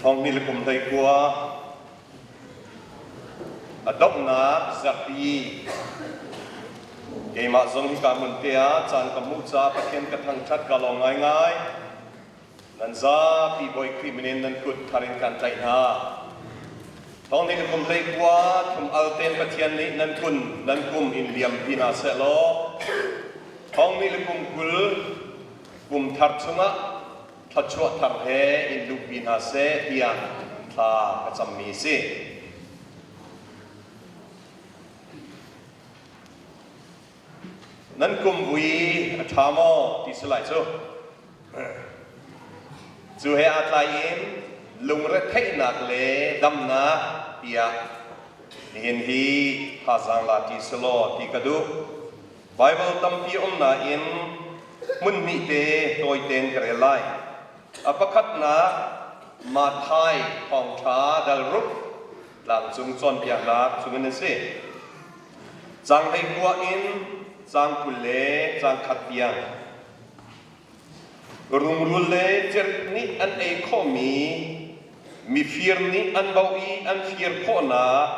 Thawngni le kum 19 a donghnak zarhpi keimah zong hika hmun te ah caan ka hmuh caah Pathian ka thangṭhat ka lawm ngaingai. Nan zapi Bawi Khrih min in nan kut thar in kan tlaih hna. Thawngni le kum 19 thum al tein Pathian nih nan kun nan kum in liampi hna seh law thawngni le kum 20 kum thar chungah thluachuah thar he in luhpi hna seh tiah thla ka cammi a si. Nan kum vui a ṭha maw ti si lai cu. Cu he aa tlaiin lungretheihnak le damnak tiah nihin hi thazaang la ṭi selaw ti ka duh. Baibal tampi um nain hmun hnih te tawitein ka rel lai. A pakhatnak Matthai thawngṭha dal ruk tlangcung cawnpiaknak chungin a si. Caang 19 in caang 20 le caang khat tiang. Rungrul le cerh nih an ei khawhmi mifir nih an bauh i an fir khawhnak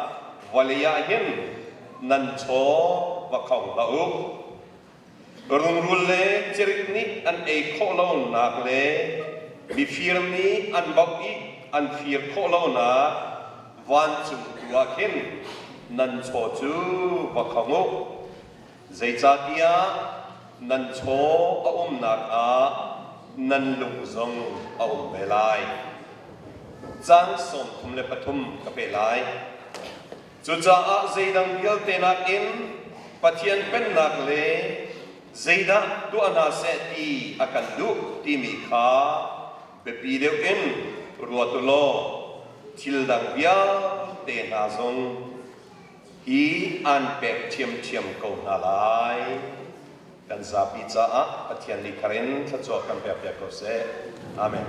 vawlei ah hin nan chaw va kho hlah u. Rungrul le cirik nih an ei khawh lonak le mifir nih an bauh i an fir khawh lonak vancung tu ah khin nan chaw cu va khong u. Zeicahtiah nan chaw a umnak ah nan lung zong a um ve lai. Caan 33 ka pe lai. Cucaah zeidang vialte nakin Pathian pennak le zeidah tuah hna seh ti a kan duh timi kha biapi deuh in ruat u law thil dang vialte hna zong hi an pek ṭhiamṭhiam ko hna lai. Kan zapi caah Pathian nih thar in thluachuah kan pekpiak ko seh. Amen.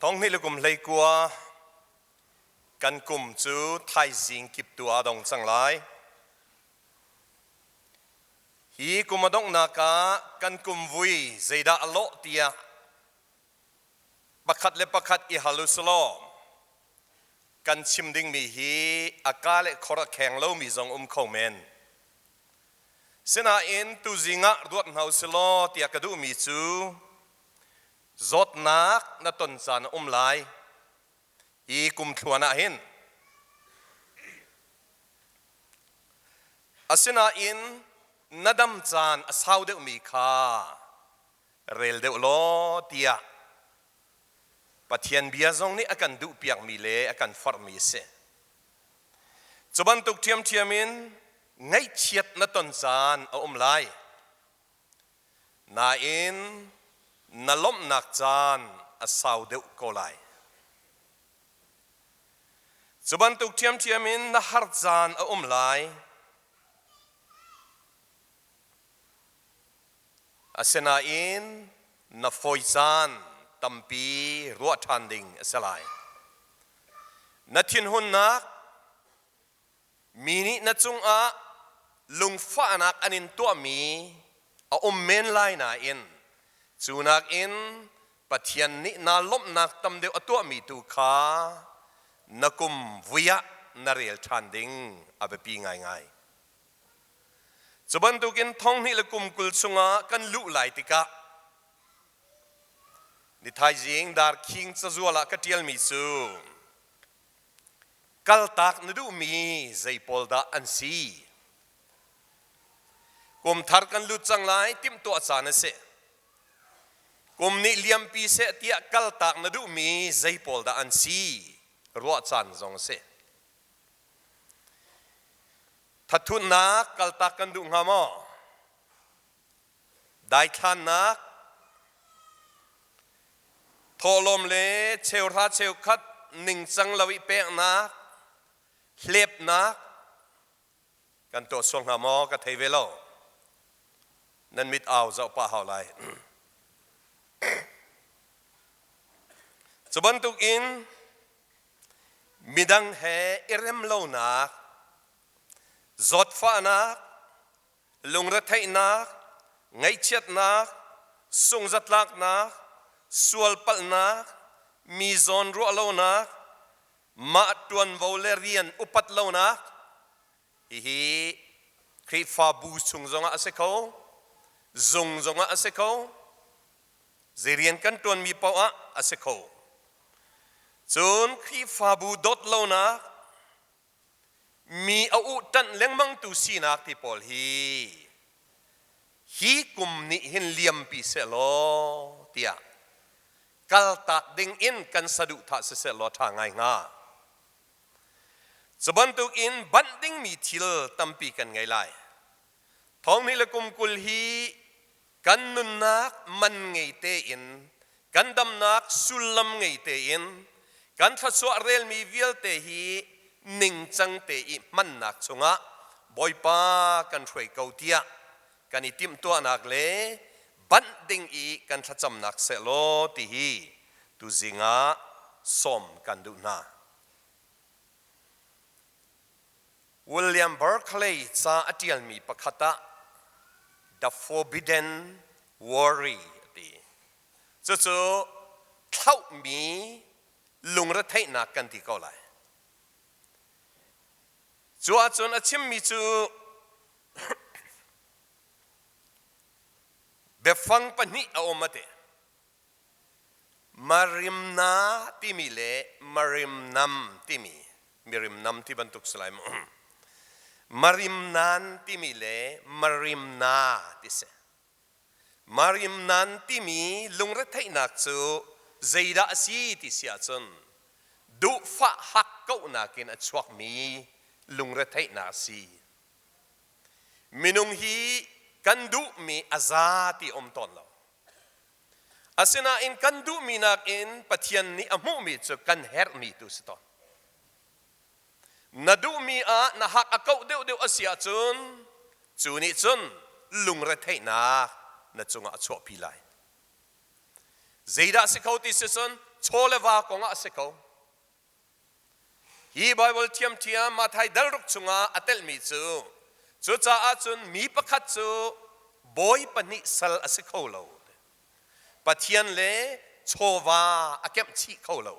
Thonghnih le kum 19 kan kum cu thaizing kip tu ah dong cang lai. Hi kum a donghnak ah kan kum vui zeidah a lawh tiah pakhat le pakhat i hal usilaw kan chim dingmi hi a ka le khor a kheng lomi zong um kho men. Sinain tuzing ah ruat hna usilaw tiah ka duhmi cu zawtnak na ton caan a um lai. Hi kum thluan ah hin asinain na dam caan a sau deuhmi kha rel deuh law tiah Pathian bia zong nih a kan duhpiakmi le a kan forhmi a si. Cu bantuk ṭhiamṭhiam in ngaihchiat na ton caan a um lai. Nain na lawmhnak caan a sau deuh ko lai. Cu bantuk ṭhiamṭhiam in na har caan a um lai. Asinain na fawi caan tampi ruah ṭhan ding a si lai. Na thinhunnak Mi nih na cungah lungfahnak an in tuahmi a um men lai nain cu nakin Pathian nih naa lawmhnak tam deuh a tuahmi tu kha na kum vui ah na rel ṭhan ding a biapi ngaingai. Cu bantukin thonghnih le kum 20 chungah kan luh lai tikah ni thaizing darkhing cazual ah ka ṭialmi cu Kaltak na duhmi zei pawl dah an si? Kum thar kan lut cang lai, timhtuah caan a si. Kum nih liampi seh tiah kaltak na duhmi zei pawl dah an si? Ruah caan zong a si. Thathutnak kaltak kan duh hnga maw? Daithlannak, thawhlawm le cheuhra cheukhat ningcang lo i peknak, hlepnak kan tuah sual hnga maw ka thei ve lo. Nan mit au zoh pah hau lai. Cu bantuk in midang he i rem lonak, zawtfahnak, lungretheihnak, ngaihchiatnak, sungzatlaknak, sualpalhnak, mi zawn ruah lonak, mah ṭuanvo le rian upat lonak, hihi Khrihfabu chung zongah a si kho, zung zongah a si kho, zei rian kan ṭuanmi paoh ah a si kho. Cun Khrihfabu dawt lonak, Mi a uhṭanh lengmangtu sinak ti pawl hi hi kum nih hin liampi sehlaw tiah kaltak ding in kan saduhthah siseh law ṭha ngai hnga. Cu bantuk in banh dingmi thil tampi kan ngei lai. Thonghnih le kum 20 hi kan nunnak man ngei tein, kan damnak sullam ngei tein, kan thluachuah relmi vialte hi ningcang te i hmannak chungah Bawipa kan hruai ko tiah kan i timhtuahnak le banh ding i kan thlacamnak sehlaw ti hi tuzing ah sawm kan duh hna. William Barclay ca a ṭialmi pakhat ah The Forbidden Worry a ti. Cucu thlauhmi lungretheihnak kan ti ko lai. Cu ahcun a chimmi cu biafang pahnih a um a ti. Marimna timi le marimnam timi mirimnam ti bantuk si lai mu. Marimnan timi le marimna ti si. Marimnan timi lungretheihnak cu zeidah a si ti si ahcun duhfah hakkauhnak in a chuakmi lungretheihnak a si. Minung hi kan duhmi a za ti um tawn lo. Asinain kan duhmi nakin Pathian nih a hmuhmi cu kan herhmi tu si tawn. Na duhmi ah na hak a kauh deuhdeuh a si ahcun cu nih cun lungretheihnak na cungah a chuahpi lai. Zeidah si kho ti si cun chaw le va kong ah a si ko. Hi Baibal ṭhiamṭhiam Matthai dal ruk chungah a telhmi cu cucaah cun mi pakhat cu bawi pahnih sal a si kho lo. Pathian le chawva a kemh chih kho lo.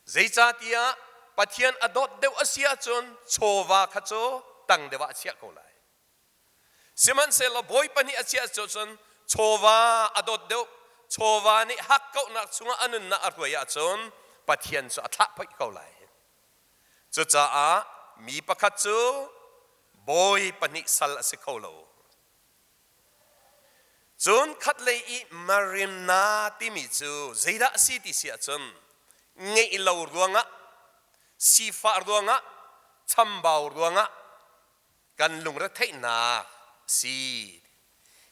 Zeicahtiah Pathian a dawt deuh a si ahcun chawva kha cu tang deuh ah a chiah ko lai. Sihmanhsehlaw Bawipa nih a chiah cun chawva a dawt deuh, chawva nih hakkauhnak chungah a nunnak a hruai ahcun Pathian cu a thlah phoih ko lai. Cucaah mi pakhat cu bawi pahnih sal a si kho lo. Cun khatlei i Marimna timi cu zeidah a si ti si ahcun ngeih lo ruangah, sifah ruangah, chambau ruangah kan lungretheihnak si.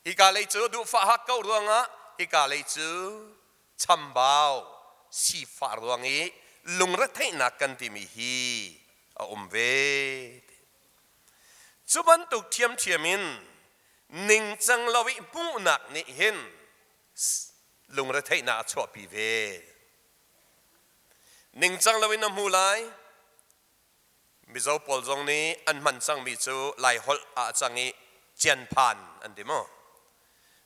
Hika lei cu duhfah hakkauh ruangah, hika lei cu chambau sifah ruang i lungretheihnak kan timi hi a um ve. Cu bantuk ṭhiamṭhiam in ningcang lo i hmuhnak nih hin lungretheihnak a chuahpi ve. Ningcang lo in a hmu lai, Mizo pawl zong nih an hman cangmi cu Laiholh ah a cang i cianphan an ti maw?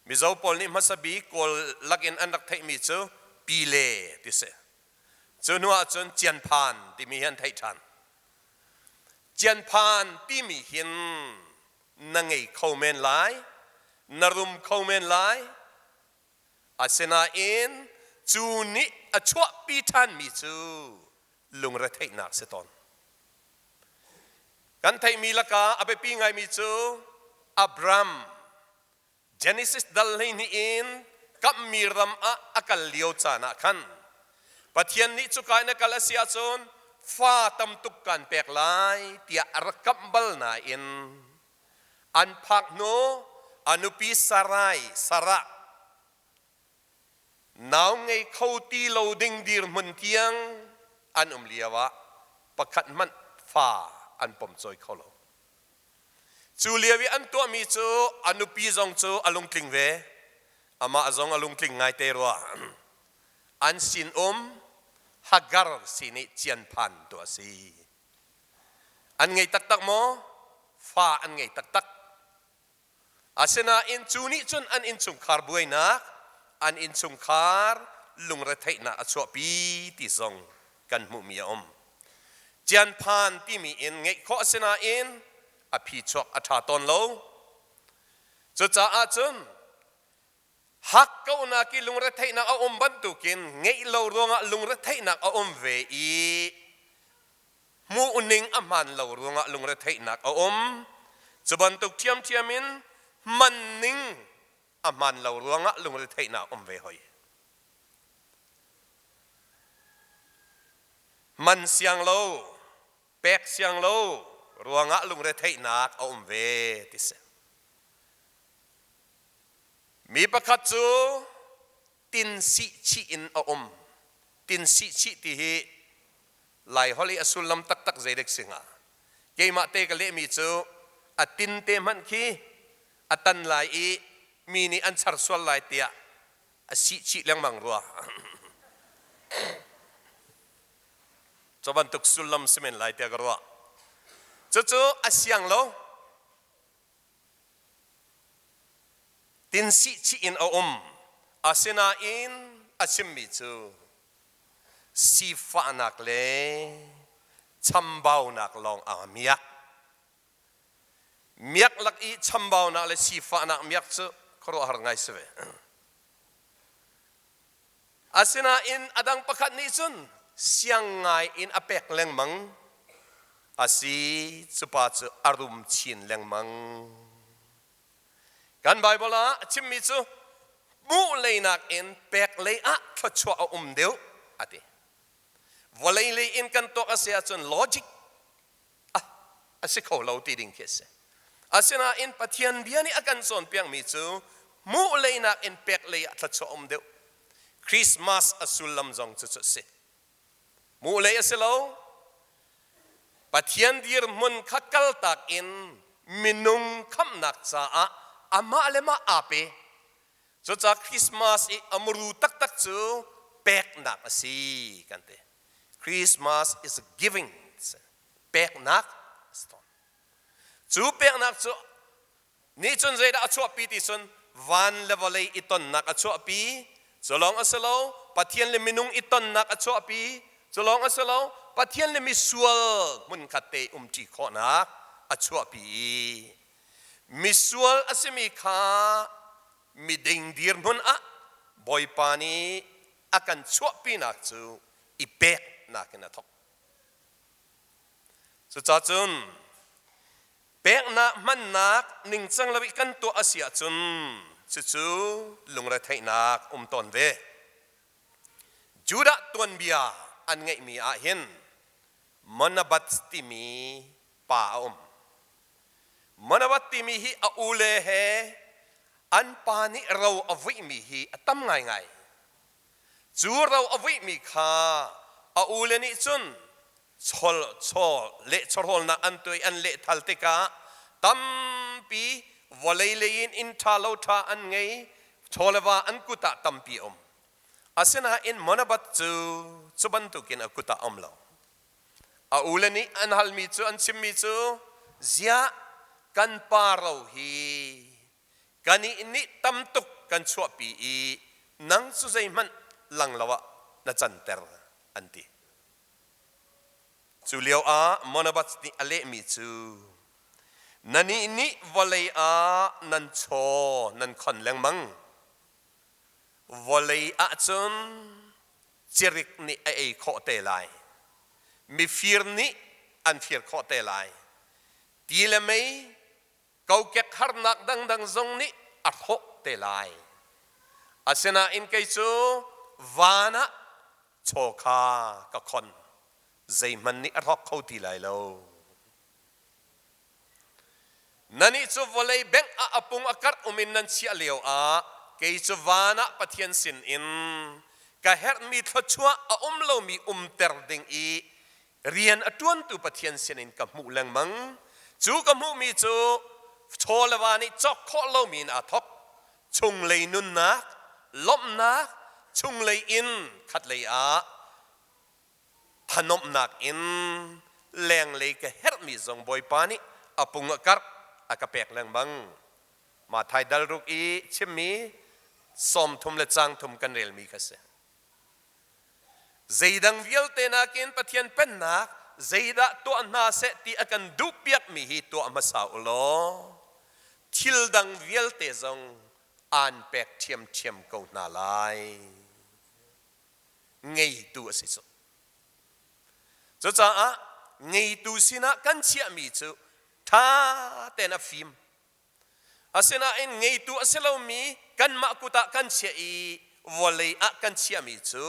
Mizo pawl nih hmasa bik Kawl lakin an rak theihmi cu pile ti si. Cu hnu ahcun cianphan timi hi an theih ṭhan. Cianphan timi hin na ngei kho men lai, na rum kho men lai, Asinain cu nih a chuahpi ṭhanmi cu lungretheihnak si tawn. Kan theihmi lakah a biapi ngaimi cu Abram Genesis dal 12 in kamhmi ram ah a kal lio caan ah khan Pathian nih cuka in a kal a si ahcun fa tam tuk kan pek lai tiah a rak kamh bal nain An phak hnu a nupi Sarai, Sarah, nau ngei kho ti lo ding dirhmun tiang an um lio ah pakhat hmanh fa an pom cawi kho lo. Cu lio i an tuahmi cu a nupi zong cu a lungtling ve, amah zong a lungtling ngaite rua. An sinum Hagar sin i cianphan tu a si. An ngei taktak maw? Fa an ngei taktak. Asinain cu nih cun an innchungkhar buainak, an innchungkhar lungretheihnak a chuahpi ti zong kan hmuhmi a um. Cianphan timi in ngeih khawh a si nain a phichuak a ṭha tawn lo. Cucaah cun hakkauhnak i lungretheihnak a um bantukin ngeih lo ruangah lungretheihnak a um ve i hmuhning a hmaan lo ruangah lungretheihnak a um. Cu bantuk ṭhiamṭhiam in hmanning a hmaan lo ruangah lungretheihnak a um ve hoi. Man siang lo, pek siang lo ruangah lungretheihnak a um ve ti si. Mi pakhat cu tin sih chih in a um. Tin sih chih ti hi Laiholh i a sullam taktak zeidek si hnga? Keimah te ka lehmi cu a tin te hmanh khi a tan lai i mi nih an char sual lai tiah a sih chih lengmang rua. Cu bantuk sullam si men lai tiah ka ruah. Cucu a siang lo. Tinsih chih in a um. Asinain a chimmi cu sifahnak le chambaunak lawng aa miak. Miak lak i chambaunak le sifahnak miak cu khuaruahhar ngai si ve. Asinain a dang pakhat nih cun siang ngai in a pek lengmang. A si, cu pa cu a rum chin lengmang. Kan Baibal ah a chimmi cu hmuh lei nakin pek lei ah thluachuah a um deuh a ti. Vawlei lei in kan tuak a si ahcun logic a si kho lo ti ding khi a si. Asinain Pathian bia nih a kan cawnpiakmi cu hmuh lei nakin pek lei ah thluachuah um deuh. Christmas a sullam zong cucu a si. Hmuh lei a si lo. Pathian dirhmun kha kaltak in minung khamhnak caah amah le mah aa pe. Cucaah Christmas i a muru taktak cu peknak a si kan ti. Christmas is a giving, peknak a si tawn. Cu peknak cu nih cun zeidah a chuahpi ti cun van le vawlei i tonnak a chuahpi. Cu lawng a si lo, Pathian le minung i tonnak a chuahpi. Cu lawng a si lo, Pathian le misual hmunkhat te umṭi khawhnak a chuahpi i misual a simi kha miding dirhmun ah Bawipa nih a kan chuahpinak cu i peknak in a thawk. Cucacun peknak hmannak ningcang lo i kan tuah a si ahcun cucu lungretheihnak um tawn ve. Judah tuanbia an ngeihmi ah hin Manabat timi pa a um. Manabat timi hi a ule he an pa nih ro a vuihmi hi a tam ngaingai. Cu ro a vuihmi kha a ule nih cun chol chaw leh chawhrawlnak an tuai an lehthal tikah tampi vawlei lei in inn ṭha lo ṭha an ngei, chaw le va an kut ah tampi a um. Asinain Monabat cu cu bantukin a kut ah a um lo. A ule nih an halmi cu an chimmi cu ziah kan pa ro hi Kanih nih tam tuk kan chuahpi i nang cu zeihmanh lang lo ah na canter an ti. Cu lio ah Monabas nih a lehmi cu Nanih nih vawlei ah nan chaw nan khon lengmang. Vawlei ahcun cirik nih a ei khawh te lai. Mifir nih an fir khawh te lai. Ti le mei kokek harnak dangdang zong nih a hrawh te lai. Asinain kei cu van ah chaw kha ka khon, zeihmanh nih a hrawk kho ti lai lo. Nannih cu vawlei bengh ah a pung a karh um in nan chiah lio ah kei cu van ah Pathian sin in ka herhmi thluachuah a um lomi umter ding i rian a ṭuantu Pathian sinin ka hmuh lengmang. Cu ka hmuhmi cu chaw le va nih cawk khawh lomi in aa thawk. Chunglei nunnak, lawmhnak, chunglei in khatlei ah thanuamhnak in lenglei ka herhmi zong Bawipa nih a pung a karh a ka pek lengmang. Mathai dal ruk i chimmi 30 le cang thum kan relmi kha si. Zeidang vialte nakin Pathian Pennak zeidah tuah hna seh ti a kan duhpiakmi hi tuah hmasa u law thil dang vialte zong aan pek ṭhiamṭhiam ko hna lai. Ngeitu a si cu. Cucaah ngeitu sinah kan chiahmi cu ṭha tein a fim. Asinain ngeitu a si lomi kanmah kut ah kan chiah i vawlei ah kan chiahmi cu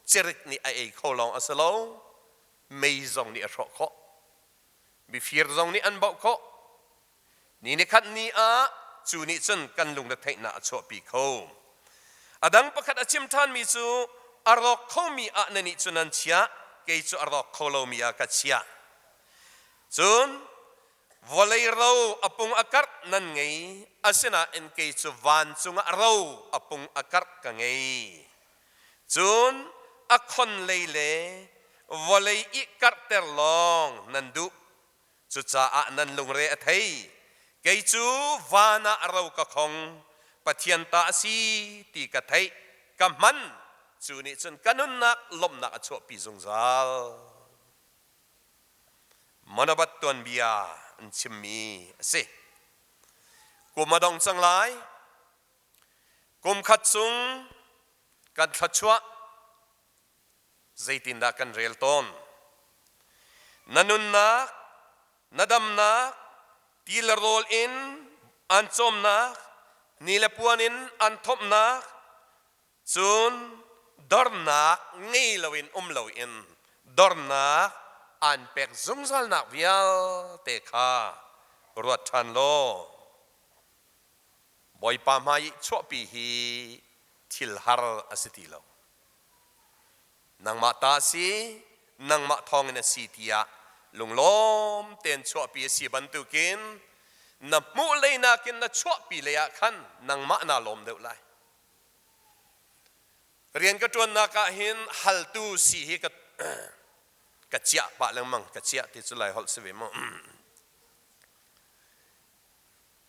cirik nih a ei kho lawng a si lo, mei zong nih a hrawh khawh. Mifir zong nih an bauh khawh. Ni ni khat ni ah cu nih cun kan lungretheihnak a chuahpi kho. A dang pakhat a chim ṭhanmi cu a rawk khomi ah na nih cu nan chiah, kei cu a rawk kho lomi ah ka chiah. Cun Vawlei ro a pung a karh nan ngei, asinain kei cu vancung ah ro a pung a karh ka ngei. Cun a khon lei le vawlei i karhter lawng nan duh, cucaah nan lungre a thei. Kei cu van ah ro ka khong, Pathian ta a si ti ka theih, ka hman, cu nih cun ka nunnak lawmhnak a chuahpi zungzal. Manabat tuanbia an chimmi a si. Kum a dong cang lai. Kum khat chung kan thluachuah zeitindah kan rel tawn? Na nunnak, na damnak, ti le rawl in an cawmnak, ni le puan in an thomhnak, Cun dornak ngei loin um loin dornak aan pek zungzalnak vialte kha ruat ṭhan law Bawipa hmai i chuahpi hi thil har a si ti lo. Nangmah ta a si, nangmah thawngin a si tiah lunglawm tein chuahpi a si bantukin Na hmuh lei nakin na chuahpi lei ah khan nangmah naa lawm deuh lai. Rian ka ṭuannak ah hin haltu si hi ka ka ciah pah lengmang. Ka ciah ti cu Lai holh si ve maw?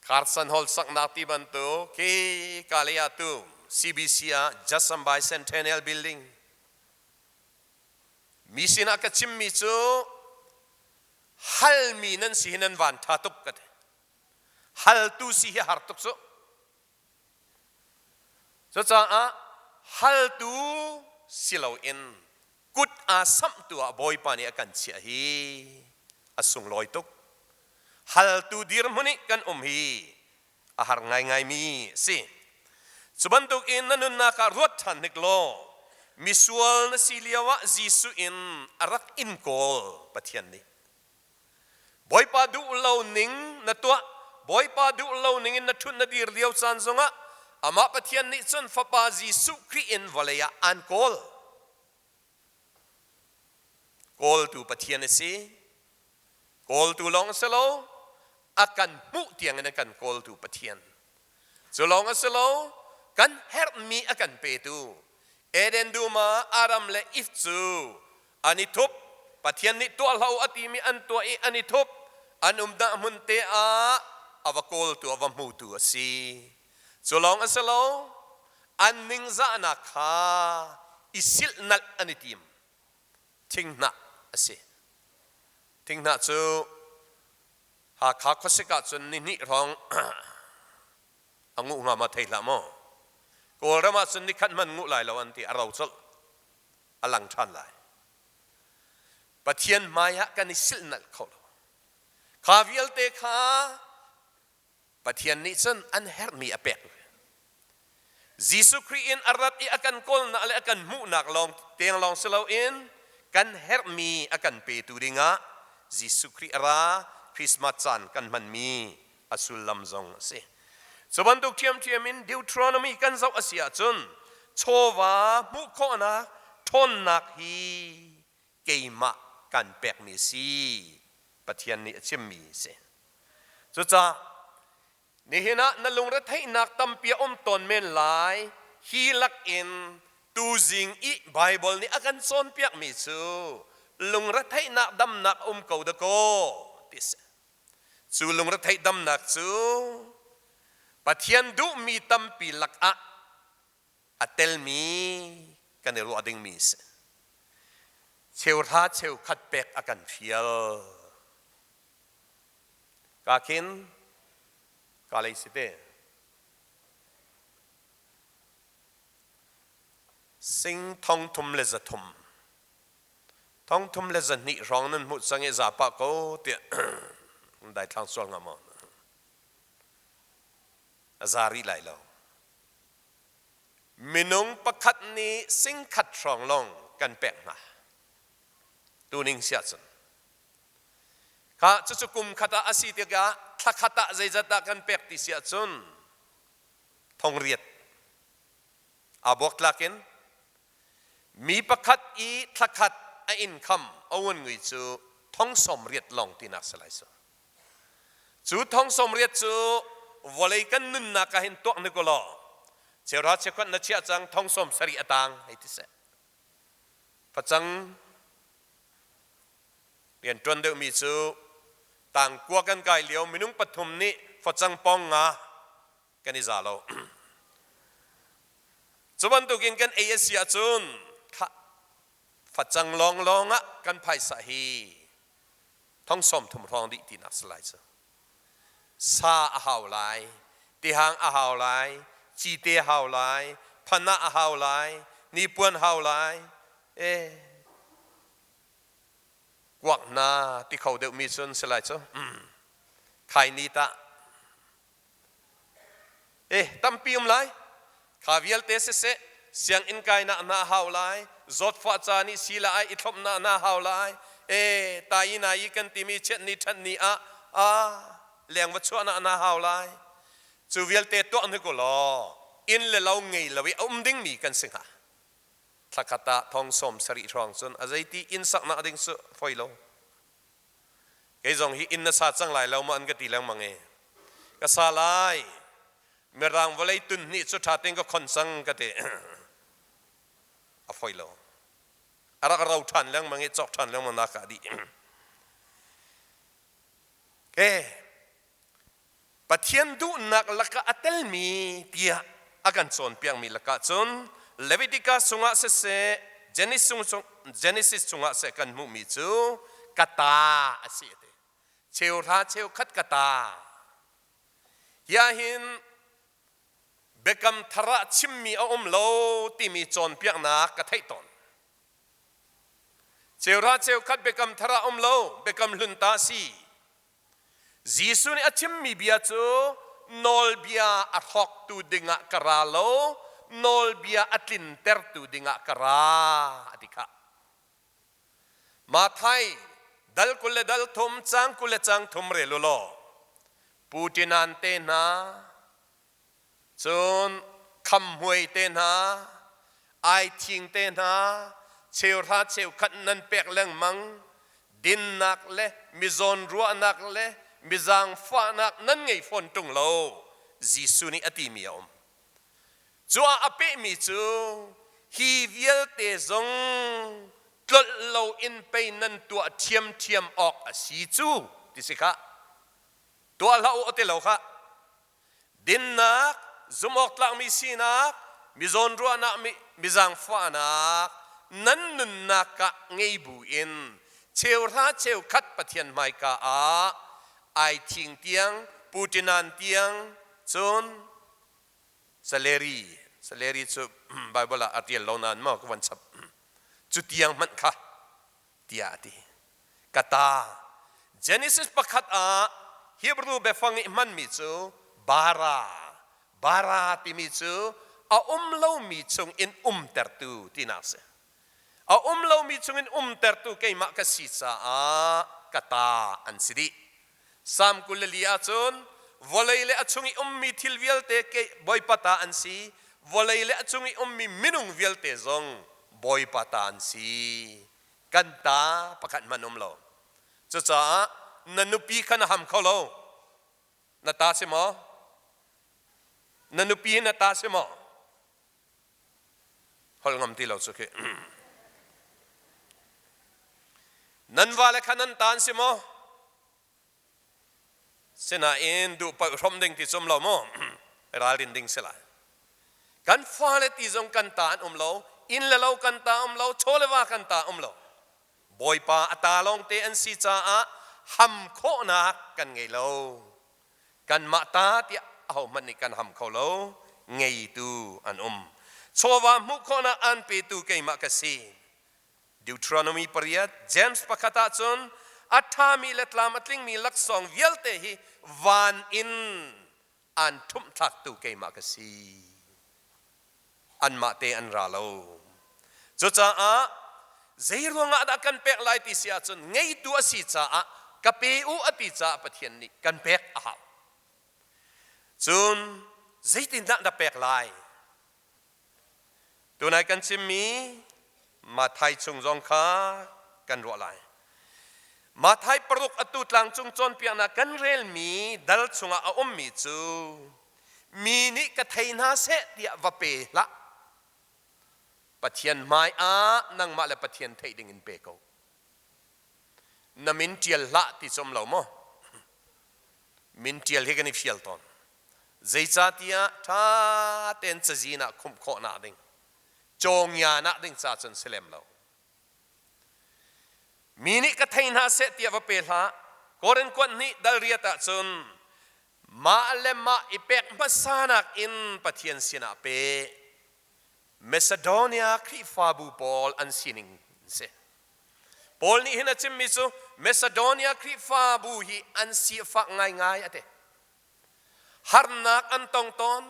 Carson Hall saknak ti bantuk khi ka lei ah tu CBC ah Judson Bicentennial Building mi sinah ka chimmi cu halmi nan si hi nan van ṭha tuk ka ti. Haltu si hi har tuk cu. Cucaah haltu si loin kut aa samhtu ah Bawipa nih a kan chiah hi a sunglawi tuk. Haltu dirhmun i kan um hi a har ngaingaimi a si. Cu bantukin na nunnak ah ruat ṭhan hnik law misual na si lioah Jesuh in a rak in kawl Pathian nih. Bawipa duh lo ning na tuah, Bawipa duh lo ning in na ṭhut na dir lio caan zongah amah Pathian nih cun Fapa Jesuh Khrih in vawlei ah aan kawl. Kawltu Pathian a si. Kawltu lawng a si lo, a kan hmuh tiangin a kan kawltu Pathian. Cu lawng a si lo, kan herhmi a kan petu. Eden dum ah Adam le Eve cu an i thup. Pathian nih tuah hlah u a timi an tuah i an i thup. An umnak hmun te ah a va kawltu, a va hmutu a si. Cu lawng a si lo, an ningzahnak kha i silhnalh an i tim. Thinghnah a si. Thinghnah cu Hakha khuasik ahcun nihnih hrawng a nguh hnga ma thei hlah maw? Kawlram ahcun nikhat hmanh nguh lai lo an ti, a ro colh, a lang ṭhan lai. Pathian hmai ah kan i silhnalh kho lo. Kha vialte kha Pathian nih cun an herhmi a pek. Jesuh Khrih in a rat i a kan kawlnak le a kan hmuhnak lawng teng lawng si loin kan herhmi a kan petu dingah Jesuh Khrih a ra. Christmas caan kan hmanmi a sullam zong a si. Cu bantuk ṭhiamṭhiam in Deuteronomy kan zoh a si ahcun chawva hmuh khawhnak ṭhawnnak hi keimah kan pekmi a si, Pathian nih a chimmi a si. Cucaah nihin ah na lungretheihnak tampi a um tawn men lai. Hi lakin tuzing i Baibal nih a kan cawnpiakmi cu lungretheihnak damnak a um ko dakaw ti a si. Cu lungretheih damnak cu Pathian duhmi tampi lakah a telmi kan i ruah dingmi a si. Cheuhra cheukhat pek a kan fial. Ka khin ka lei si te. Sing thong thum le za thum. Thong thum le za hnih hrawng nan hmuh cang i za pah ko tiah daithlang sual hnga maw? A za rih lai lo. Minung pakhat nih sing khat hrawng lawng kan pek hna. Tuning siah cun. Kha cucu kum khat ah a si tikah thla khat ah zeizat dah kan pek ti si ahcun thong riat aa buaktlak in mi pakhat i thla khat a income a uan ngui cu thong sawm riat lawng tinak si lai cu. Cu thong sawm riat cu vawlei kan nunnak ah hin tuak ni ko law cheuhra cheukhat na chiah cang thong sawm sarih a tang hei ti seh. Facang Rian ṭuan deuhmi cu tangkua kan kai lio minung pathum nih facang pong nga kan i za lo. Cu bantukin kan ei a si ahcun khah facang lawnglawng ah kan phaisa hi thong sawm thum hrawng dih tinak si lai cu. Sa a hau lai, tihang a hau lai, cite a hau lai, phanah a hau lai, nipuan hau lai. Eh, kuak hna ti kho deuhmi cun si lai cu. Khaini tah eh tampi um lai. Kha vialte siseh sianginn kainak hna hau lai, zawtfah ca nih si la ai i thlopnak hna hau lai, e tai na i kan timi chiat ni ṭhat ni ah a leng va chuahnak hna hau lai. Cu vialte tuah hnik u law inn le lo ngei lo i a um dingmi kan si hnga. Thlakhat ah thong sawm sarih hrawng cun a zeiti inn saknak ding cu foi lo. Kei zong hi inn na sa cang lai lo maw an ka ti lengmang i. Ka sa lai. Mirang vawlei tun hnih cu ṭha tein ka khon cang ka ti. A foi lo. A rak ro ṭhan lengmang i cawk ṭhan lengmang nak ah dih. Ke Pathian duhnak lakah a telmi tiah a kan cawnpiakmi lakah cun Leviticus chungah siseh Genesis chungah seh kan hmuhmi cu ka ta a si a ti. Cheuhra cheukhat ka ta. Hi ahhin biakam thar ah chimmi a um lo timi cawnpiaknak ka theih tawn. Cheuhra cheukhat biakam thar ah um lo, biakam hlun ta si. Jesuh nih a chimmi bia cu nawlbia a hrawktu dingah ka ra lo, nawlbia a tlintertu dingah ka ra a ti khah. Matthai dal 20 le dal thum cang 20 le cang thum rel u law Putinan te hna Cun khamhmuai te hna, aithing te hna, cheuhra cheukhat nan pek lengmang, dinnak le mizawn ruahnak le mizaangfahnak nan ngei fawn ṭung lo, Jesuh nih a timi a um. Cu ah a pehmi cu hi vialte zong tlolh loin pei nan tuah ṭhiamṭhiam awk a si cu ti si khah. Tuah hlah u a ti lo khah. Dinnak, zumhawktlakmi sinak, mi zawnruahnak, mi zaangfahnak nan nunnak ah ngei bu in cheuhra cheukhat Pathian hmaika ah ai thing tiang, putinan tiang, cun saleri, saleri cu Bible ah a ṭial lo nain maw ka van chap, cu tiang hmanh kha tiah a ti. Ka ta. Genesis pakhat ah Hebrew biafang i hmanmi cu bara. Bara timi cu a um lomi chung in umtertu tinak si. A um lomi chung in umtertu keimah ka si caah ka ta an si dih. Salm 24 ahcun vawlei le a chung i ummi thil vialte Bawipa ta an si, vawlei le a chung i ummi minung vialte zong Bawipa ta an si. Kan ta pakhat hmanh um lo. Cucaah na nupi kha na ham kho lo. Na ta si maw? Na nupi hi na ta si maw? Holh ngam ti lo cu khi. Nan vale kha nan ta an si maw? Sinain duh paoh hrom ding ti cum lo maw? Ralrin ding si lai. Kan fale ti zong kan ta an um lo, inn le lo kan ta um lo, chaw le va kan ta um lo. Bawipa a ta lawngte an si caah ham khawhnak kan ngei lo. Kanmah ta tiah ahohmanh nih kan ham kho lo, ngeitu an um. Chawva hmuh khawhnak an petu keimah ka si. Deuteronomy pariat, James pakhat ahcun a ṭhami le tlam a tlingmi laksawng vialte hi van in an ṭhumhthlaktu keimah ka si. Anmah te an ra lo. Cucaah zei ruangah dah kan pek lai ti si ahcun ngeitu a si caah ka pe u a ti caah Pathian nih kan pek a hau. Cun zeitindah na pek lai? Tunai kan chimmi Matthai chung zong kha kan ruah lai. Matthai paruk atu tlangcung cawnpiaknak kan relmi dal chungah a ummi cu mi nih ka thei hna seh tiah va pe hlah. Pathian hmai ah nangmah le Pathian theih ding in pe ko. Na min ṭial hlah ti cu um lo maw? Min ṭial hi kan i fial tawn. Zeicahtiah ṭha tein cazin ah khumh khawhnak ding, cawngia nak ding ca cun si lem lo. Mi nih ka thei hna seh tiah va pe hlah. Korin kuat hnih dal riat ahcun mah le mah i pek hmasa nakin Pathian sinah pe. Macedonia Khrihfabu pawl an sining an si. Paul nih hin a chimmi cu Macedonia Khrihfabu hi an sifak ngaingai a ti. Harnak an tong tawn,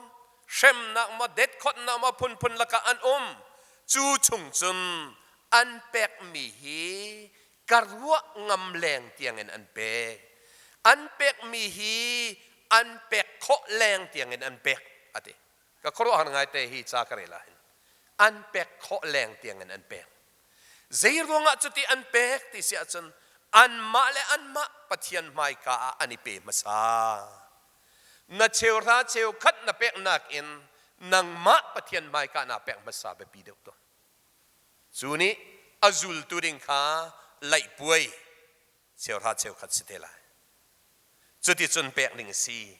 hremnak maw detkhawtnak maw phunphun lakah an um. Cu chung cun an pekmi hi ka ruah ngam leng tiangin an pek. An pekmi hi an pek khawh leng tiangin an pek a ti. Ka khuaruahhar ngaite hi ca ka rel ahhin an pek khawh leng tiangin an pek. Zei ruangah cuti an pek ti si ahcun anmah le anmah Pathian hmaika ah an i pe hmasa. Na cheuhra cheukhat na peknak in nangmah Pathian hmaika naa pek hmasa biapi deuh tawn. Cu nih a zultu ding kha laihpuai cheuhra cheukhat si te lai. Cuticun pek ding a si.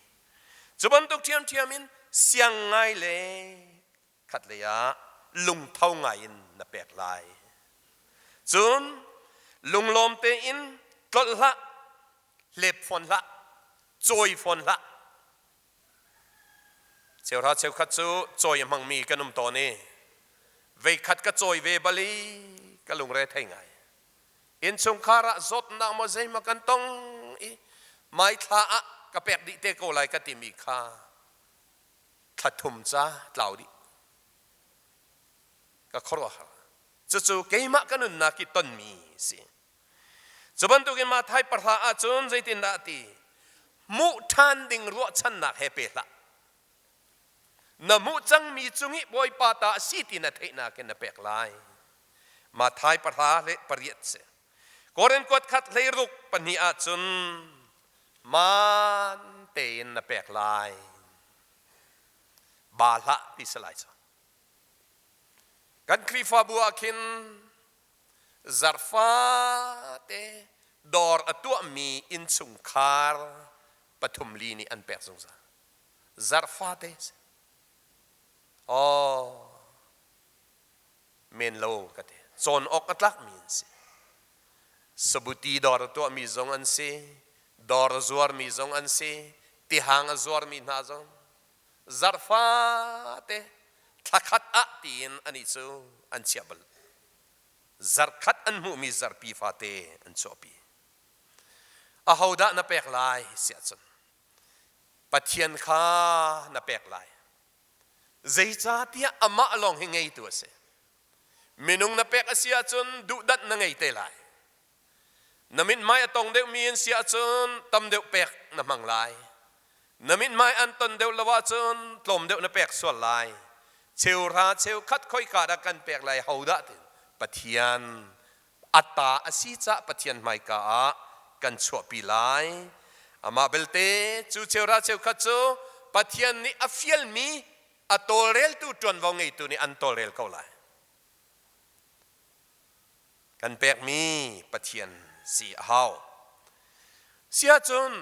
Cu bantuk ṭhiamṭhiam in siang ngai le khatlei ah lungtho ngai in na pek lai. Cun lunglawm tein tlolh hlah, hlep fawn hlah, cawi fawn hlah. Cheuhra cheukhat cu cawi a hmangmi kan um tawn i veikhat ka cawi ve bal i ka lungre thei ngai. Innchungkhar ah zawtnak maw zeimaw kan tong i maithla ah ka pek dih te ko lai ka timi kha thla thum ca tlau dih. Ka khuaruahhar. Cucu keimah ka nunnak i tonmi si. Cu bantukin Matthai pahra ahcun zeitindah a ti? Hmuh ṭhan ding ruahchannak he pe hlah. Na hmuh cangmi cung i Bawipa ta a si ti na theihnak in na pek lai. Matthai pahra le pariat si. Korin kuat khat 16 pahnih ahcun maan tein na pek lai. Ba hlah ti si lai cu. Kan Khrihfabu ah khin zarhfate dawr a tuahmi innchungkhar pathum li nih an pek zungzal. Zarhfate si. Aw, men lo ka ti. Cawn awk a tlakmi an si. Sabuti dawr a tuahmi zong an si, dawr a zuarmi zong an si, tihang a zuarmi hna zong zarhfate thlakhat ah tiin anih cu an chiah bal. Zarhkhat an hmuhmi zarhpi fate an chuahpi. Ahodah na pek lai siah cun Pathian kha na pek lai. Zeicahtiah amah lawng hi ngeitu a si. Minung na pek a si ahcun duhdanh na ngei te lai. Na mithmai a tong deuhmi an si ahcun tam deuh pek na hmang lai. Na mithmai an ton deuh lo ahcun tlawm deuh na pek sual lai. Cheuhra cheukhat khoika dah kan pek lai hodah ti Pathian a ta a si caah Pathian hmaika ah kan chuahpi lai. Amah belte cu cheuhra cheukhat cu Pathian nih a fialmi a tawlreltu ṭuanvo ngeitu nih an tawlrel ko lai. Kan pekmi Pathian si a hau. Siahcun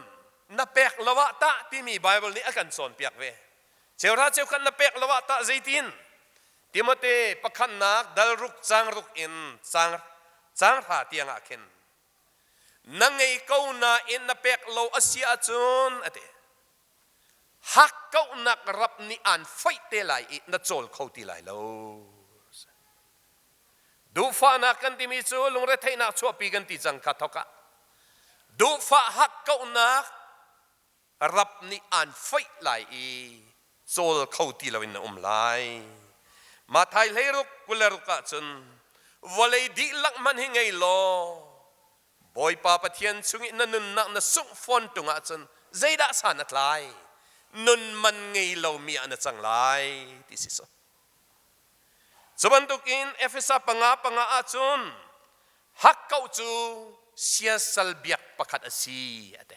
na pek lo ah tah timi Bible nih a kan cawnpiak ve. Cheuhra cheukhat na pek lo ah tah zeitin? Timote pakhatnak dal ruk cang ruk in cang cang hra tiang ah khin na ngei ko nain na pek lo a si ahcun a ti. Hakkauhnak rap nih aan foih te lai i na cawl kho ti lai lo. Duhfahnak kan timi cu lungretheihnak chuahpi kan ti cang kha thok ah duhfah hakkauhnak rap nih aan foih lai i cawl kho ti loin na um lai. Matthai 16 26 ah cun vawlei dihlak hmanh hi ngei law Bawipa Pathian chung i na nunnak na sungh fawn ṭung ahcun zeidah san a tlai? Nun man ngei lomi ah na cang lai ti si so. Cu bantukin Efesa panga panga ahcun hakkauh cu siasal biak pakhat a si a ti.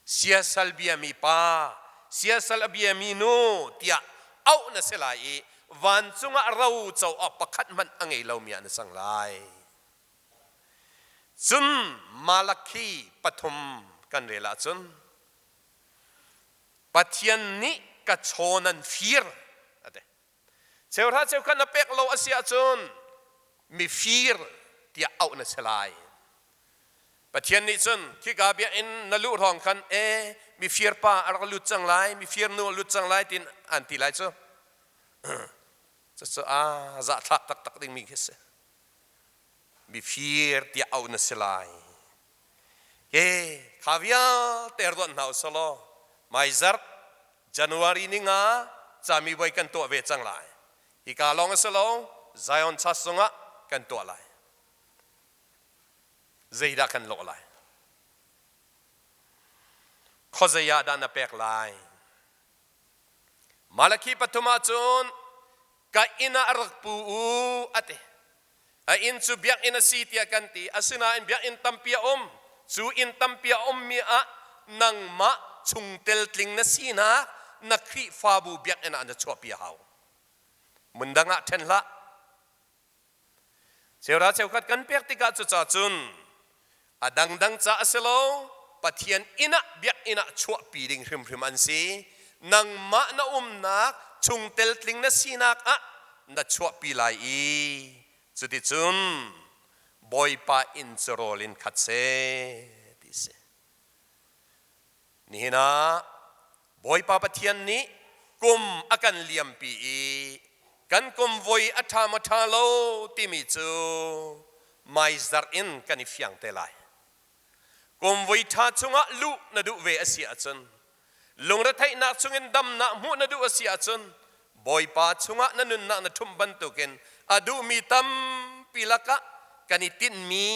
Siasal biami pa, siasal a biami nu tiah auh na si lai i vancung ah ro co awk pakhat hmanh a ngei lomi ah na cang lai. Cun Malakhi pathum kan rel ahcun Pathian nih ka chaw nan fir a ti. Cheuhra cheukhat na pek lo a si ahcun mifir tiah auh na si lai. Pathian nih cun khika biakinn na luh hrawng khan e mifir pa a rak lut cang lai, mifir nu a lut cang lai tiin an ti lai cu. Cucu a zahthlak taktak dingmi khi si. Mifir tiah auh na si lai. Ke kha vialte ruat hna usih law maizarh January ni nga camibuai kan tuah ve cang lai. Hika lawng a si lo, Zion Church zongah kan tuah lai. Zeidah kan lawh lai? Khuazei ah dah na pek lai? Malakhi pathum ah cun ka inn ah rak pu u a ti. A inn cu biakinn a si tiah kan ti. Asinain biakinn tampi a um. Cu inn tampi a ummi ah nangmah chungtel tling na sinak na Khrihfabu biakinn ah na chuahpi a hau. Hmundang ah ṭhen hlah. Cheuhra cheukhat kan pek tikah cucaah cun a dangdang ca a si lo, Pathian inn ah biakinn ah chuahpi ding hrimhrim an si. Nangmah na umnak chungtel tling na sinak ah na chuahpi lai i cuticun Bawipa inn cu rawl in khat seh ti a si. Nihin ah Bawipa Pathian nih kum a kan liampi i kan kum voi a ṭha maw ṭha lo timi cu maizarh in kan i fiang te lai. Kum voi ṭha chungah luh na duh ve a si ahcun lungretheihnak chungin damnak hmuh na duh a si ahcun Bawipa chungah na nunnak na ṭhumh bantukin a duhmi tampi lakah kan i tinhmi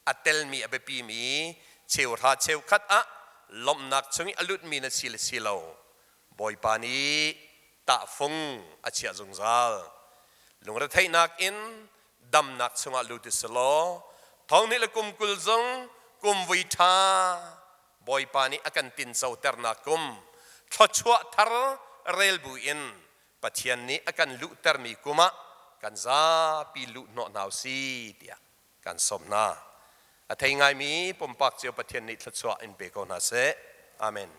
a telmi a biapimi cheuhra cheukhat ah lawmhnak chung i a lutmi na si le si lo Bawipa nih tahfung a chiah zungzal. Lungretheihnak in damnak chungah lut u selaw thong nih le kum 20 zong kum vui ṭha Bawipa nih a kan tincoternak kum thluachuah thar rel bu in Pathian nih a kan luhtermi kum ah kan zapi luh hnawh hna u si tiah kan sawm hna. A thei ngaimi pumpak cio Pathian nih thluachuah in pe ko hna seh. Amen.